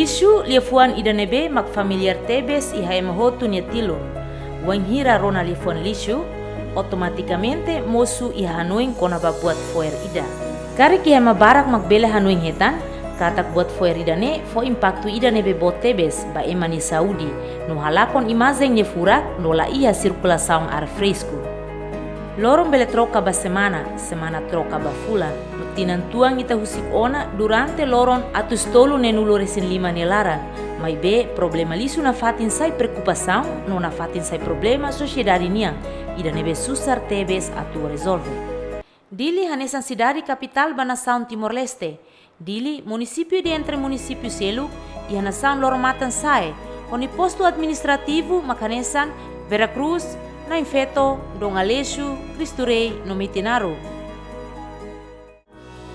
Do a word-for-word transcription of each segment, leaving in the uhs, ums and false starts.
Lixu liafuan ida ne'ebé mak familiár tebes iha ema hotu nia tilun. Wainhira rona liafuan lixu, automatikamente mosu iha hanoin kona-ba buat fo'er ida. Karik iha ema barak mak bele hanoin hetan katak buat fo'er ida-ne'e fó impaktu ida ne'ebé boot tebes ba ema nia saúde, no halakon imajen nia furak no la iha sirkulasaun ar fresku. Loron bele troka ba semana, semana troka ba fulan, no tinan tuan ita husik ona durante loron atus tolu neenulu resin lima nia laran. Maibé problema lixu nafatin sai preokupasaun no nafatin sai problema sosiedade nian, ida ne'ebé susar tebes atu rezolve. Dili hanesan sidade kapitál ba nasaun Timor-Leste. Dili munisípiu ida entre munisípiu seluk iha nasaun Loromatan sa'e, ho nia postu administrativu mak hanesan Vera Cruz, Nain Feto, Dom Aleixo, Cristo Rei no Metinaro.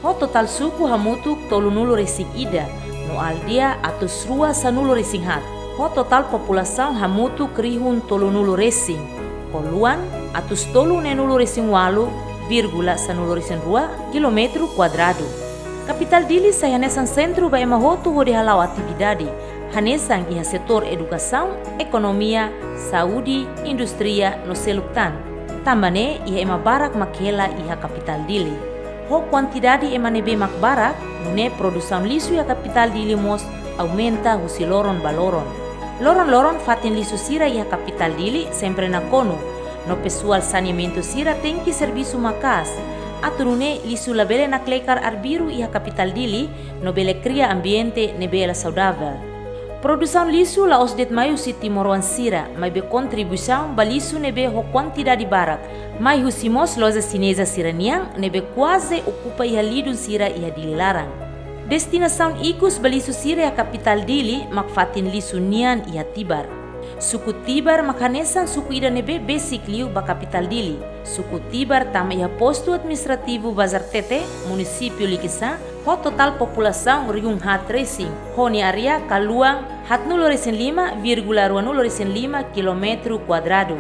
Ho totál suku hamutuk tolunulu resin ida, no aldeia atus rua sanulu resin haat. Ho totál populasaun hamutuk rihun tolunulu resin, ho luan atus tolu neenulu resin ualu vírgula sanulu resin rua kilómetru kuadradu. Kapitál Dili sai hanesan sentru ba ema hotu hodi hala'o atividade, hanesan iha setór edukasaun, ekonomia, saúde, indústria no seluk tan. Tanba ne'e iha ema barak mak hela iha kapitál Dili. Ho kuantidade ema ne'ebé mak barak, nune'e produsaun lixu iha kapitál Dili mós aumenta husi loron ba loron. Loron-loron fatin lixu sira iha kapitál Dili sempre nakonu, no pesoál saneamentu sira tenke servisu maka'as. Atu nune'e lixu labele naklekar arbiru iha kapitál Dili, no bele kria ambiente ne'ebé la saudavel. Produsaun lixu la'ós de'it mai husi timoroan sira, maibé kontribuisaun ba lixu ne'ebé ho kuantidade barak mai husi mós loja xineza sira-nian ne'ebé kuaze okupa iha lidun sira iha Dili laran. Destinasaun ikus ba lixu sira iha kapitál Dili mak fatin lixu nian iha Tibar. Suku Tibar mak hanesan suku ida ne'ebé besik liu ba kapitál Dili. Suku Tibar tama iha postu administrativu Bazartete, munisípiu Likisá, ho totál populasaun rihun haat resin, ho nia área kaluan haatnulu resin lima vírgula ruanulu resin lima kilómetru kuadradu.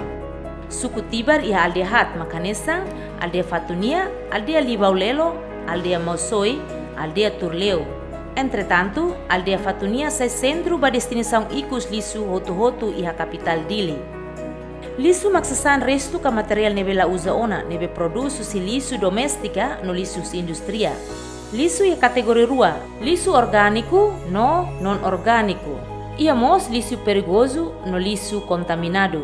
Suku Tibar iha aldeia haat mak hanesan aldeia Fatunia, aldeia Libaulelo, aldeia Mausoi, aldeia Turleu. Entretantu, aldeia Fatunia sai sentru ba destinasaun ikus lixu hotu-hotu iha kapitál Dili. Lixu mak sasán restu ka materiál ne'ebé la uza ona, ne'ebé produz husi lixu doméstika no lixu husi indústria. Lixu iha kategoria rua, lixu orgániku no non-orgániku. Iha mós lixu perigozu no lixu kontaminadu.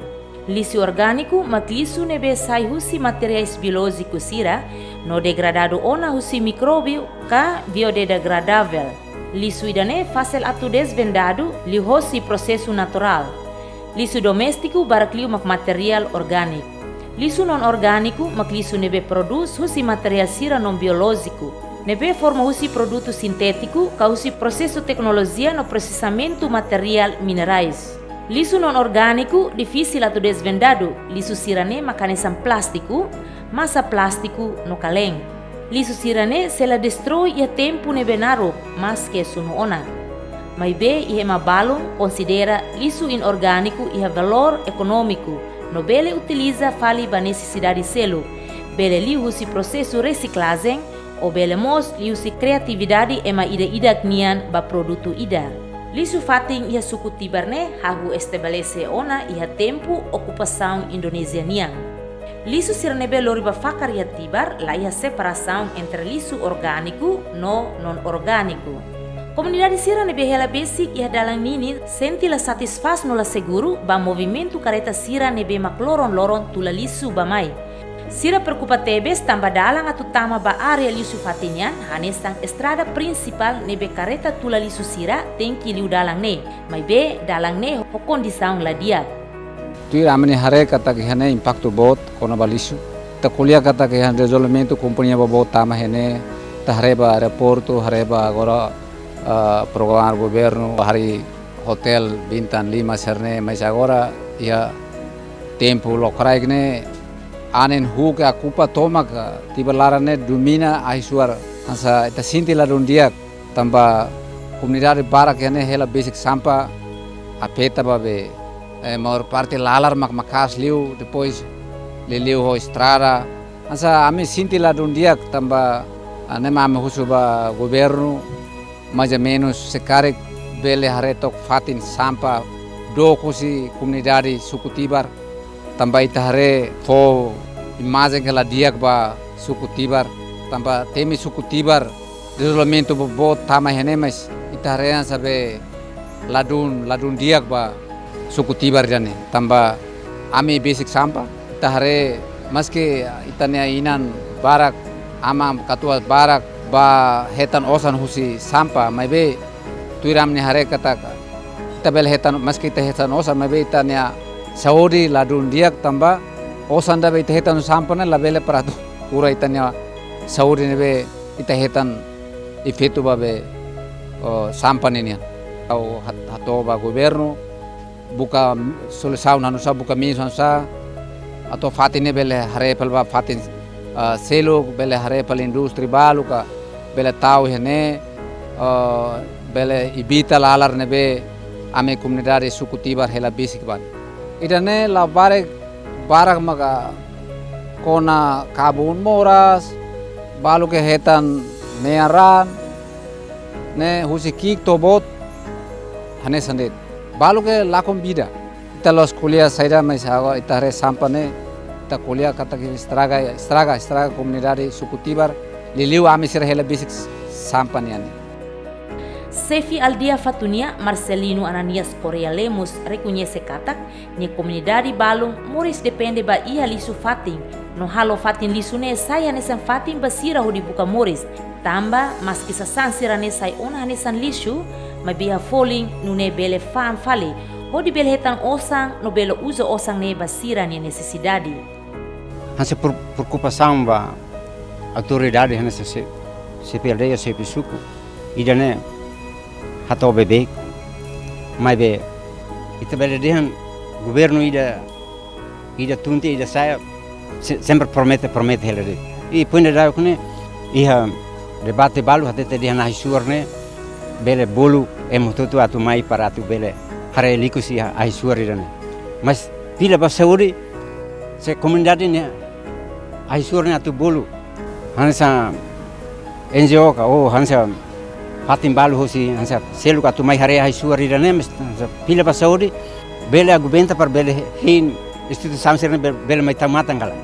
Lixu orgániku mak lixu ne'ebé sai husi materiais biolójiku sira no degradadu ona husi mikróbiu ka biodegradável. Lixu ida-ne'e fasil atu desvendadu liuhosi prosesu naturál. Lixu doméstiku barak liu mak materiál orgániku. Lixu non-orgániku mak lixu ne'ebé produz husi materiál sira non-biolójiku, ne'ebé forma husi produtu sintétiku ka husi prosesu teknolojia no prosesamentu materiál minerais. Lixu non-orgániku difisil atu desvendadu. Lixu sira-ne'e mak hanesan plástiku, masa plástiku no kalen. Lixu sira-ne'e sei la destroi iha tempu ne'ebé naruk, maske sunu ona. Maibé iha ema balun konsidera lixu inorgániku iha valór ekonómiku, no bele utiliza fali ba nesesidade seluk, bele liuhusi prosesu resiklajen, ou bele mós liuhusi kriatividade ema ida-idak nian ba produtu ida. Lixu fatin iha suku Tibar ne'e hahú estabelese ona iha tempu okupasaun Indonézia nian. Lixu sira ne'ebé lori ba fakar iha Tibar la iha separasaun entre lixu orgániku no non-orgániku. Komunidade sira ne'ebé hela besik iha dalan ninin sente la satisfás no la seguru ba movimentu kareta sira ne'ebé mak loron-loron tula lixu bá-mai. Sira preokupa tebes tanba dalan atu tama ba área lixu fatin nian hanesan estrada prinsipál ne'ebé kareta tula lixu sira tenke liu dalan ne'e, maibé dalan ne'e ho kondisaun la di'ak. Tuir ami-nia haree katak iha ne'e impaktu boot kona-ba lixu. Ita ko'alia katak iha dezenvolvimentu kompañia boboot tama iha ne'e, ita haree ba aeroportu, haree ba agora, ah, programa governu, harii hotel bintang lima sira-ne'e, mas agora iha tempu lokraik ne'e, anin huuk okupa tomak, ah, Tibar laran ne'e domina ahi-suar, hanesan ita sente ladún di'ak. Tanba komunidade barak iha ne'e hela besik sampah, afeta ba be, eh, maior parte lalar mak maka'as liu, depois liuliu ho estrada. Hanesan ami sente ladún di'ak tanba, ah, ne'e mak ami husu ba governu, mais ou menus se karik Bele haree took fatin sampah dook husi komunidade suku Tibar. Tanba ita haree fó imajen ke la di'ak ba suku Tibar. Tanba temi suku Tibar dezenvolvimentu boboot tama iha ne'e, mas ita haree hanesan be ladún, ladún di'ak ba suku Tibar ida-ne'e. Tanba ami besik sampah, ita haree maski ita-nia inan barak, aman katuas barak, bá hetan osan husi sampah, maibé tuir ami-nia haree katak ita bele hetan, maski ita hetan osan, maibé ita-nia saúde ladún di'ak tanba osan ida be ita hetan sampah ne'e labele para atu kura ita-nia saúde ne'ebé ita hetan efeitu ba be, oh, sampah ne'e nian. Ha'u hat-, hato'o ba governu, buka solusaun hanu'usá, buka meius hanu'usá, atu fatin ne'e bele haree fali ba fatin, ah, seluk, bele haree fali indústria balu ka, bele tau iha ne'e, ah, bele evita lalar ne'ebé ami komunidade suku Tibar hela besik ba. Ida-ne'e labarik barak maka kona kabun moras, balu ke hetan mean raan, ne'e husi ki'ik to'o boot, hanesan de'it. Balu ke lakon vida. Ita la'ós ko'alia saida, mas agora ita haree sampah ne'e, ita ko'alia katak estraga, estraga, estraga komunidade suku Tibar, liuliu ami sira hela besik sampah nian ne'e. Xefe aldeia Fatunia, Marcelino Ananias Correia Lemos, rekoñese katak nia komunidade balun moris depende ba iha lixu fatin, no halo fatin lixu ne'e sai hanesan fatin ba sira hodi buka moris. Tanba maski sasán sira-ne'e sai ona hanesan lixu, maibé iha folin nune'e bele fa'an fali, hodi bele hetan osan no bele uza osan ne'e ba sira-nia nesesidade. Hanesan pre-, preokupasaun ba autoridade hanesan se-, xefe aldeia, xefe suku, ida-ne'e hato'o beibeik. Maibé ita bele dehan governu ida, ida tun tiha, ida sa'e, se-, sempre promete, promete hela de'it. I poin daudauk ne'e, iha debate balu hatete dehan ahi-suar ne'e bele bolu ema hotu-hotu atu mai para atu bele haree likus iha ahi-suar ida-ne'e. Mas fila ba saúde, se komunidade ne'e ahi-suar ne'e atu bolu hanesan N G O ka, ou hanesan fatin balu hosi, hanesan seluk atu mai haree ahi-suar ida-ne'e, mas hanesan fila ba saúde, bele argumenta para bele hein instituisaun sira-ne'e be-, bele mai tau matan ka lae.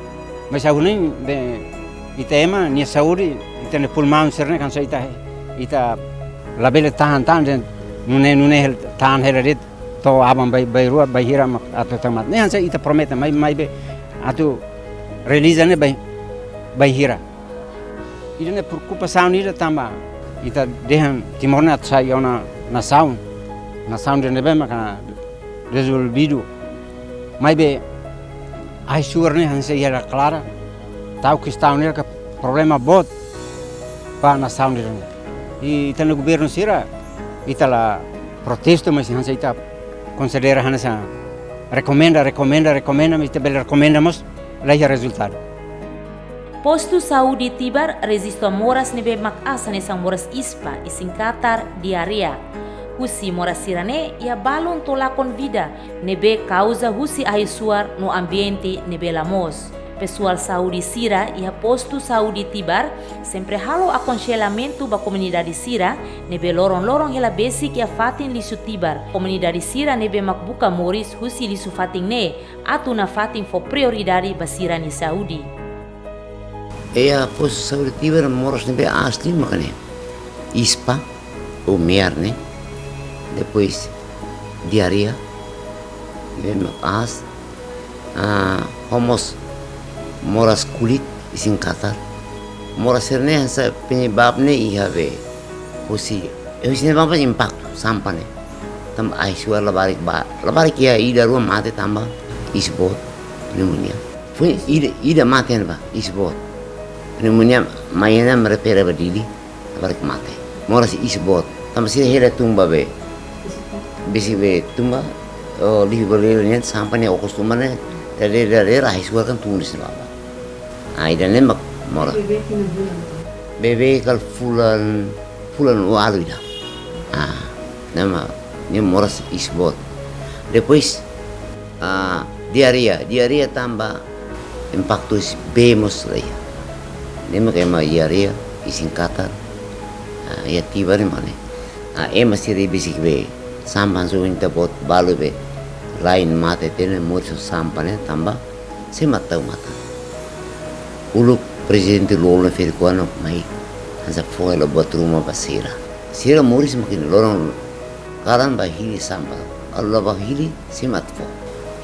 Mas ha'u hanoin be ita ema nia saúde, ita-nia pulmaun sira-ne'e hanesan ita, ita labele tahan, tahan de'it, nune'e, nune'e hel-, tahan hela de'it, to'o aban bai, bai rua, bai hira mak atu tau matan. Ne'e hanesan ita promete, mai, maibé atu realiza ne'e bai, bai hira. Ida-ne'e preokupasaun ida tanba ita dehan Timor ne'e atu sai ona nasaun, nasaun ida ne'ebé maka dezenvolvidu. Maibé ahi-suar ne'e hanesan iha hela klaran, tau kestaun ne'e ka problema boot ba nasaun ida-ne'e. I ita-nia governu sira, ita la protestu, mas hanesan ita konsidera hanesan rekomenda, rekomenda, rekomenda, mas ita bele rekomenda mós la iha rezultadu. Postu saúde Tibar rejista moras ne'ebé mak aas hanesan moras ispa, isin-katar, diarreia. Husi moras sira-ne'e iha balun to'o lakon vida ne'ebé kauza husi ahi-suar no ambiente ne'ebé la moos. Pesoál saúde sira iha postu saúde Tibar sempre halo akonselhamentu ba komunidade sira ne'ebé loron-loron hela besik iha fatin lixu Tibar. Komunidade sira ne'ebé mak buka moris husi lixu fatin ne'e atu nafatin fó prioridade ba sira-nia saúde. Iha postu saúde Tibar moras ne'ebé aas liu maka ne'e ispa, ou mear ne'e. Depois diarreia, ne'ebé mak aas. Ah, ho mós moras kulit, isin-katar. Moras sira-ne'e hanesan penyebab ne'e iha be husi, eh, husi ne'ebá mak impaktu sampah ne'e. Tanba ahi-suar labarik ba, labarik iha ida rua mate tanba iis boot, pneumonia. Foin ida, ida mate ne'ebá, iis boot. Pneumonia mai ne'e refere ba Dili, labarik mate. Moras iis boot. Tanba sira hela tun ba be, besik be tun ba, oh, lixu ba lele ne'e, sampah ne'e, okos tun ba ne'e, dadeer, dadeer, ahi-suar kan tun husi ne'ebá. Ah, ida-ne'e mak moras. Beibeik iha fulan. Beibeik iha fulan, fulan ualu ida. Ah, ne'e mak, ne'e moras iis boot. Depois, ah, diarreia, diarreia tanba impaktu husi bee mós la iha. Ne'e mak ema diarreia, isin-katar, ah, iha Tibar ne'e mak ne'e. Ah, ema sira besik be Sampah hanesan ohin ita-boot balu be lain mate tiha ne'e moris ho sampah ne'e tanba sé mak tau matan. Uluk prezidente lolo ferik-oan mai hanesan fó hela buat ruma ba sira. Sira moris mak ne'e loron kalan bá hili sampah. Kalau la bá hili sé mak atu fó.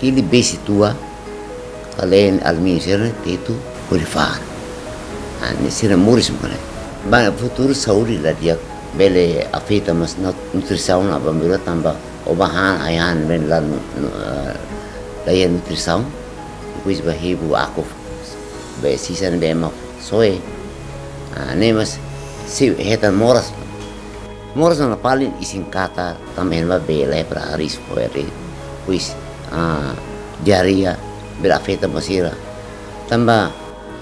Hili besi tua, kalen alumíniu sira ne'e tetu hodi fa'an. Ah, ne'e sira moris mak ne'e. Ba futuru saúde la di'ak, bele afeta mós nut-, nutrisaun aban-bainrua tanba ó bá han, ai-han ne'ebé la nu-, nu-, eh, la iha nutrisaun. Depois bá hebu akuf be sisa ne'ebé ema soe. Ah, ne'e mós sei hetan moras. Moras ona paling isin katar, tanba iha ne'ebá bee la iha para hariis fo'er. Depois, ah, diarreia, bele afeta mós sira. Tanba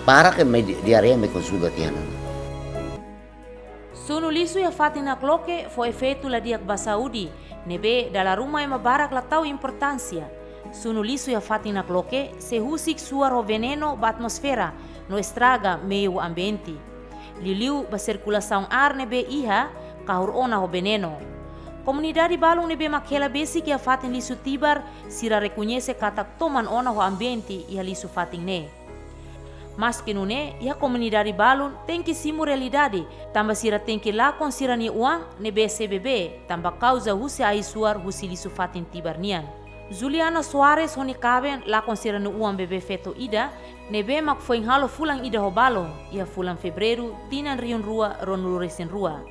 barak ema di-, diarreia mai konsulta tiha ona. Sunu lixu iha fatin nakloke fó efeitu la di'ak ba saúde, ne'ebé dala ruma ema barak la tau importánsia. Sunu lixu iha fatin nakloke sei husik suar ho venenu ba atmosfera no estraga meiu ambiente. Liuliu ba sirkulasaun ar ne'ebé iha, kahur ona ho venenu. Komunidade balun ne'ebé mak hela besik iha fatin lixu Tibar, sira rekoñese katak toman ona ho ambiente iha lixu fatin ne'e. Maski nune'e, iha komunidade balun tenke simu realidade, tanba sira tenke lakon sira-nia oan ne'ebé sei bebé, tanba kauza husi ahi-suar husi lixu fatin Tibar nian. Juliana Soares ho nia kaben lakon sira-nia oan bebé feto ida, ne'ebé mak foin halo fulan ida ho balun, iha fulan Fevereiru, tinan rihun rua ruanulu-resin-rua.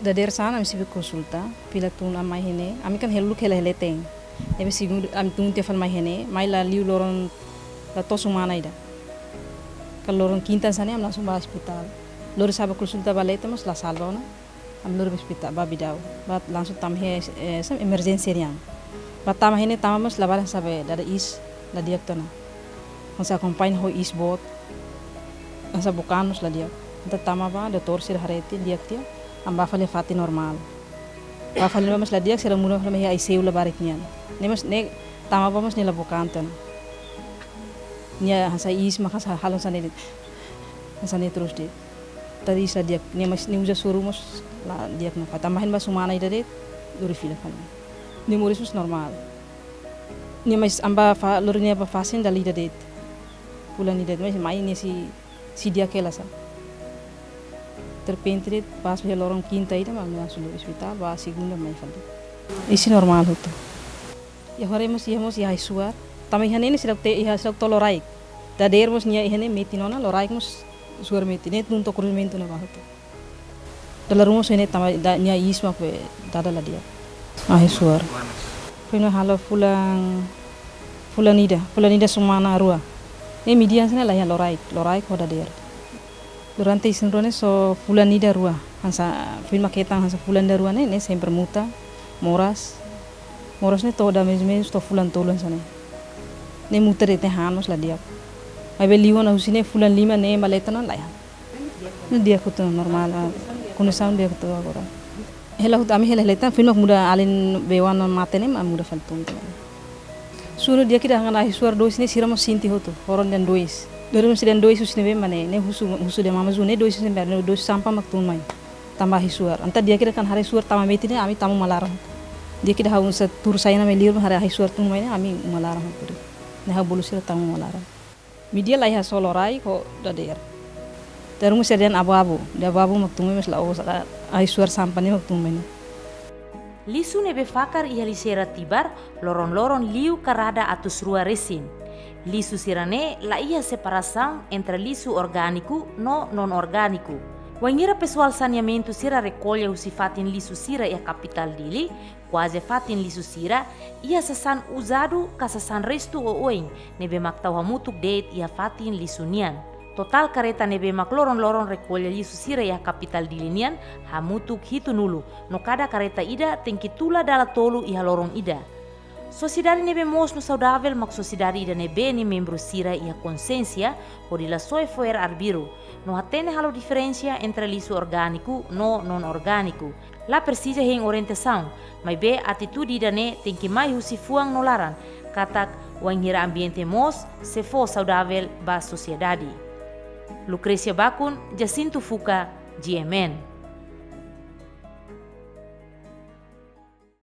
Dadeer-saan ami sei bá konsulta, fila tun ami mai iha ne'e, ami kan hela uluk hela hela leten. Ne'ebé segundu ami tun tiha fali mai iha ne'e, mai la liu loron, la to'o semana ida. Kalau loron kinta hanesan ne'e ami langsung bá ospitál. Lori sa'e bá konsulta bá leten mós la salva ona. Ami lori bá ospitál, bá Bidau. Bá langsung tama iha, eh, hanesan emerjénsia nian. Bá tama iha ne'e tama mós labarik hanesan be dada iis la di'ak tiha ona. Hanesan akompaña ho iis boot. Hanesan bukan mós la di'ak. Entaun tama bá, doutór sira haree tiha di'ak tiha. Ami bá fali fatin normál. Bá fali bá mós la di'ak, sira muda fali mai iha I C U labarik nian. Ne'e mós ne'e tama bá mós nia la bukan tiha ona. Nia hanesan iis maka hanesan halo hanesan ne'e de'it. Hanesan ne'e terus de'it. Tadi iis la di'ak, nia mós nia uza soru mós la di'ak ona. Tanba iha ne'ebá semana ida de'it, lori fila fali. Nia moris mós normál. Nia mós ami bá fa-, lori nia bá fasin dala ida de'it. Fulan ida de'it, mós mai nia sei, sei di'ak hela sá. Derrepente de'it, pas iha loron kinta ida, mak ami langsung lori ospitál, bá segunda mai fali. Iis normál hotu. Iha haree mós, iha mós, iha ahi-suar. Tanba iha ne'e ne'e seidauk te-, iha seidauk to'o loraik. Dadeer mós nia iha ne'e metin ona, loraik mós suar metin. Ne'e tun to'o kruzimentu ne'ebá hotu. Dala ruma só ne'e tanba da-, nia iis mak be dada la di'ak. Ahi-suar. Foin halo fulan, fulan ida, fulan ida semana rua. Ne'e median hanesan ne'e la iha loraik, loraik ho dadeer. Durante isin rua ne'e só fulan ida rua. Hanesan, foin mak hetan hanesan fulan ida rua ne'e, ne'e sempre muta, moras. Moras ne'e to'o dala menos menos to'o fulan tolu hanesan ne'e. Ne'e muta de'it, han mós la di'ak. Maibé liu ona husi ne'e fulan lima ne'e bá leten ona la iha. Ne'e di'ak hotu normál, ah, kondisaun di'ak hotu agora. Hela hotu ami hela leten, foin mak muda alin be oan mate ne'e mak muda fali tun tiha ona. Sunu di'ak ida hanesan ahi-suar dois ne'e sira mós sente hotu, ho nia dois. Dori mós nia dois husi ne'ebé mak ne'e, ne'e husu, husu dehan mama sunu ne'e dois husi ne'ebé, ne'e dois sampah mak tun mai. Tanba ahi-suar. Entaun di'ak ida kan haree suar tama metin ne'e ami tama uma laran. Di'ak ida ha'u hanesan tuur sai ona mai liur haree ahi-suar tun mai ne'e ami uma laran hotu. Ne'e ha'u bolu sira tama uma laran. Media la iha, só loraik ho dadeer. Dala ruma sira dehan abu-abu, dehan abu-abu mak tun mai mós la'ós, ahi-suar sampah ne'e mak tun mai ne'e. Lixu ne'ebé fakar iha lixeira Tibar, loron-loron liu karada atus rua resin. Lixu sira-ne'e la iha separasaun entre lixu orgániku no non-orgániku. Wainhira pesoál saneamentu sira rekolla husi fatin lixu sira iha kapitál Dili, kuaze fatin lixu sira iha sasán uzadu ka sasán restu oioin ne'ebé mak tau hamutuk de'it iha fatin lixu nian. Totál kareta ne'ebé mak loron-loron rekolla lixu sira iha kapitál Dili nian hamutuk hitunulu, no kada kareta ida tenke tula dala tolu iha loron ida. Sosiedade ne'ebé moos no saudavel mak sosiedade ida ne'ebé nia membru sira iha konsiénsia hodi la soe fo'er arbiru, no hatene halo diferensa entre lixu orgániku no non-orgániku. La presiza hein orientasaun, maibé atitude ida-ne'e tenke mai husi fuan no laran, katak wainhira ambiente moos, sei fó saudavel ba sosiedade. Lucrecia Bacun, Jacinto Fuca, G M N.